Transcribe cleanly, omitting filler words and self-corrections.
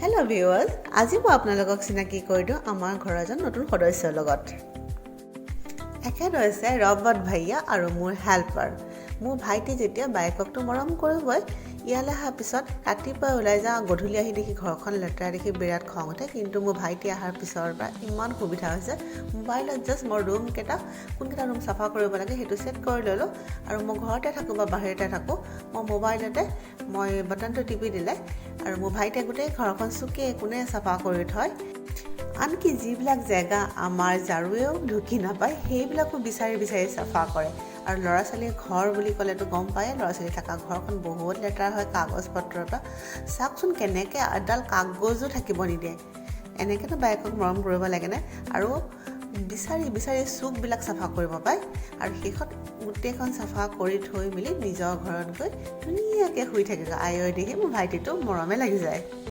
Hello' viewers, আজি মই আপোনালোকক চিনাকি কৰি দিওঁ আমাৰ ঘৰৰ এজন নতুন সদস্যৰ লগত। এখেত হৈছে ৰবট ভাইয়া আৰু মোৰ হেল্পাৰ। মোৰ ভাইটি যেতিয়া বায়েককতো মৰম কৰিবই। ইয়ালৈ অহাৰ পিছত ৰাতিপুৱাই ওলাই যাওঁ, গধূলি আহি দেখি ঘৰখন লেতেৰা দেখি বিৰাট খং উঠে। কিন্তু মোৰ ভাইটি অহাৰ পিছৰ পৰা ইমান সুবিধা হৈছে। মোবাইলত জাষ্ট মই ৰুমকেইটা, কোনকেইটা ৰুম চাফা কৰিব লাগে, সেইটো ছেট কৰি ল'লোঁ আৰু মই ঘৰতে থাকোঁ বা বাহিৰতে থাকোঁ, মই মোবাইলতে মই বাটনটো টিপি দিলে আৰু মোৰ ভাইটিয়ে গোটেই ঘৰখন চুকে কোণে চাফা কৰি থয়। আনকি যিবিলাক জেগা আমাৰ ঝাৰুৱেও ঢুকি নাপায়, সেইবিলাকো বিচাৰি বিচাৰি চাফা কৰে। আৰু ল'ৰা ছোৱালীৰ ঘৰ বুলি ক'লেতো গম পায়, ল'ৰা ছোৱালী থকা ঘৰখন বহুত লেতেৰা হয় কাগজ পত্ৰৰ পৰা। চাওকচোন, কেনেকৈ এডাল কাগজো থাকিব নিদিয়ে। এনেকৈতো বায়েকক মৰম কৰিব লাগেনে? আৰু বিচাৰি বিচাৰি চুকবিলাক চাফা কৰিব পায়। আৰু শেষত গোটেইখন চাফা কৰি থৈ মেলি নিজৰ ঘৰত গৈ ধুনীয়াকৈ শুই থাকেগৈ। আই ঐ দেহি, মোৰ ভাইটিটো মৰমে লাগি যায়।